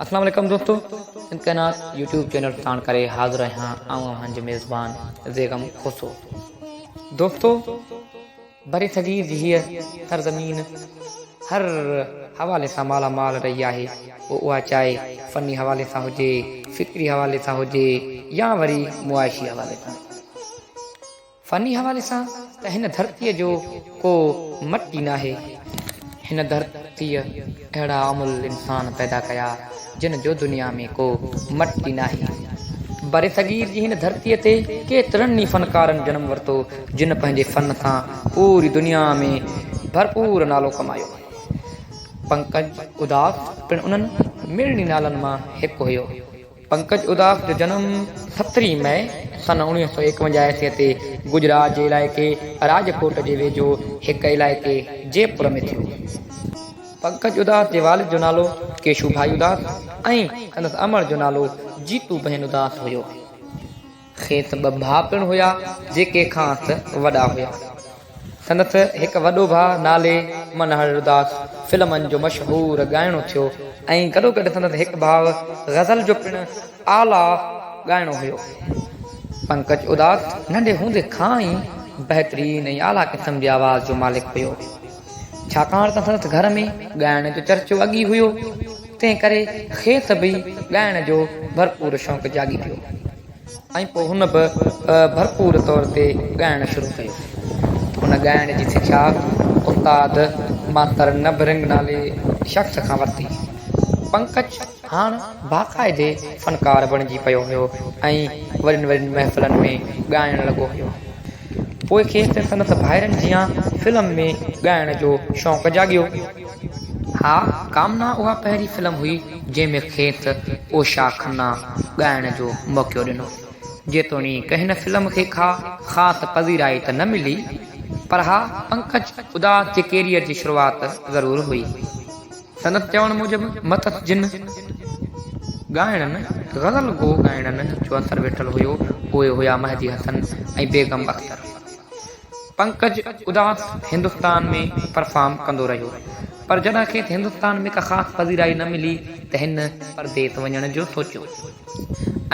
اسلام عليڪم دوستو سنڌ ڪائنات يوٽيوب چينل ساڻ ڪري حاضر آهيان آئون اوهان جو ميزبان زيغم کوسو دوستو برصغير جي هيء سرزمين هر حوالي سان مالا مال رهي آهي پوء اها چاهي فني حوالي سان هجي فڪري حوالي سان هجي يا وري معاشي حوالي سان فني حوالي سان ته هن ڌرتيء جو ڪو مٽ ئي ناهي. هن ڌرتيء اهڙا املهه انسان پيدا ڪيا، جن جو دنيا ۾ ڪو مٽ ئي ناهي. برصغير جي هن ڌرتيء تي ڪيترن ئي فنڪارن جنم ورتو، جن پنهنجي فن سان پوري دنيا ۾ ڀرپور نالو ڪمايو. پنڪج اداس پڻ انهن مڙني نالن مان هڪ هيو. پنڪج اداس جو جنم سترهين مئي سن 1951 عيسويء تي گجرات جي علائقي راڄڪوٽ جي ويجهو هڪ علائقي جئپور ۾ ٿيو. پنڪج اداس جي والد جو نالو ڪيشو ڀائي اداس ۽ سندس امڙ جو نالو جيتو بهن اداس هيو. کيس ٻه ڀاء پڻ هيا، جيڪي کانئس وڏا هيا. سندس هڪ وڏو ڀاء نالي منهڙ اداس فلمن جو مشهور ڳائڻو ٿيو ۽ گڏوگڏ سندس هڪ ڀاء غزل جو پڻ اعليٰ ڳائڻو هيو. پنڪج اداس ننڍي هوندي کان ئي بهترين ۽ اعليٰ قسم جي آواز جو مالڪ هيو. ڇاڪاڻ ته سندس گهر ۾ ڳائڻ جو چرچو اڳ ئي هيو، تنهن ڪري کيس به ڳائڻ جو ڀرپور شوق جاڳي پيو. ۽ پوء هن به ڀرپور طور تي ڳائڻ شروع ڪيو. هن ڳائڻ جي سکيا استاد ماستر نڀرنگ نالي شخص کان ورتي. پنڪج هاڻ باقاعدي فنڪار بڻجي پيو هيو ۽ وڏين وڏين محفلن ۾ ڳائڻ لڳو هيو. پوء کيس سندس ڀائرن جيان فلم ۾ ڳائڻ جو شوق جاڳيو. ها ڪامنا اها پهرين فلم هئي جنهن ۾ کيس اوشا کنا ڳائڻ جو موقعو ڏنو. جيتوڻيڪ هن فلم کي ڪا خاص پذيرائي ته نه ملي پر ها پنڪج اداس جي ڪيريئر جي شروعات ضرور هئي. سندس چوڻ موجب مٿس جن ڳائڻن، غزل گو ڳائڻن، جو اثر ويٺل هيو اهي هيا مهدي حسن ۽ بيگم اختر. پنڪج اداس هندستان ۾ پرفارم ڪندو رهيو پر جڏهن کيس هندستان ۾ ڪا خاص پذيرائي نه ملي ته هن پرديس وڃڻ جو سوچيو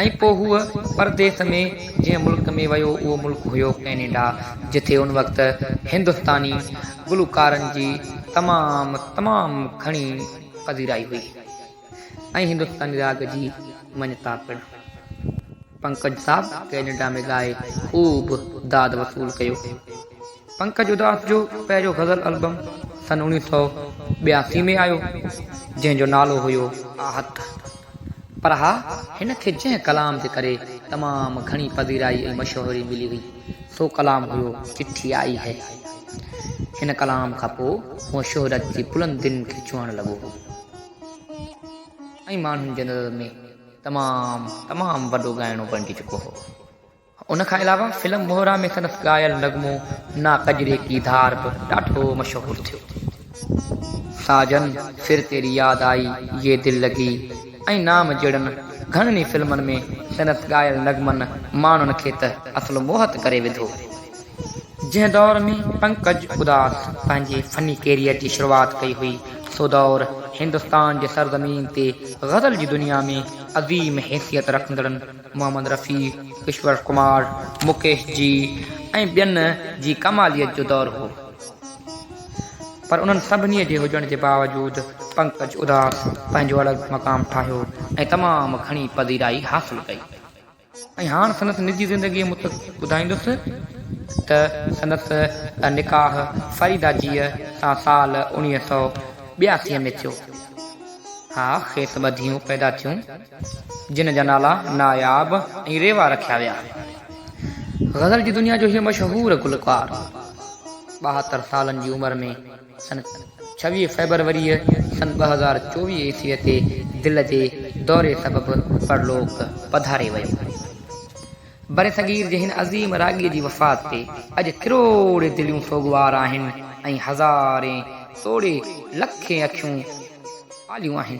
۽ پوء هو پرديس ۾ جنهن ملڪ ۾ ويو اهو ملڪ هيو ڪئنيڊا جتي ان وقت هندستاني گلوڪارن جي تمام تمام گهڻي پذيرائي هئي ۽ هندستاني راڳ جي مڃتا پڻ. پنڪج صاحب ڪئنيڊا ۾ ڳائي خوب داد وصول ڪيو. پنڪج اداس جو پهريون غزل البم سن 1982 ۾ آيو، جنهن جو نالو هيو آهت. پر ها هن کي جنهن ڪلام جي ڪري تمام گهڻي پذيرائي ۽ مشهوري ملي هئي، سو ڪلام هيو چٺي آئي هي. هن ڪلام کان پوء هو شهرت جي بلندين کي ڇهڻ لڳو هو ۽ ماڻهن جي نظر ۾ تمام تمام وڏو ڳائڻو بڻجي چڪو هو. ان کان علاوه فلم مهرا ۾ سندس ڳايل نغمو نا ڪجري ڪي ڌار به ڏاڍو مشهور ٿيو. ساجن، ڦر تيري ياد آئي، يي دل لگي ۽ نام جهڙن گهڻن ئي فلمن ۾ سندس ڳايل نغمن ماڻهن کي ته اصل موهت ڪري وڌو. جنهن دور ۾ پنڪج اداس پنهنجي فني ڪيريئر جي شروعات ڪئي هئي، سو دور هندستان جي سرزمين تي غزل جي دنيا ۾ عظيم حيثيت رکندڙن محمد رفيع، ڪشور ڪمار، مڪيش جي ۽ ٻين جي ڪماليت جو دور هو. پر انهن سڀني جي هجڻ جي باوجود پنڪج اداس پنهنجو الڳ مقام ٺاهيو ۽ تمام گهڻي پذيرائي حاصل ڪئي. ۽ هاڻ سندس نجي زندگيء متعلق ٻڌائيندس ته سندس نڪاح فريده جيء سان سال 1982 ۾ ٿيو. ها، کيس ٻه ڌيئون پيدا ٿيون، جن جا نالا ناياب ۽ ريوا رکيا ويا. غزل جي دنيا جو هيء مشهور گلوڪار 72 سالن جي عمر ۾ سن 26 فيبروريء سن 2024 عيسويء تي دل جي دوري سبب پرلوڪ پڌاري ويو. برصغير جي هن عظيم راڳيء جي وفات تي اڄ ڪروڙين دليون سوڳوار آهن ۽ هزارين توڙي لکين اکيون آليون آهن.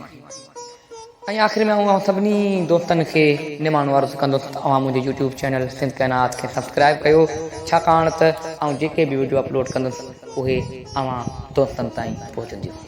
۽ آخر ۾ آئون اوهان سڀني دوستن کي نماڻو عرض ڪندس ته اوهان منهنجي يوٽيوب چينل سنڌ ڪائنات کي سبسڪرائب ڪيو ڇاڪاڻ ته آئون جيڪي به وڊيو اپلوڊ ڪندس اهي اوهان دوستن تائين پهچنديون.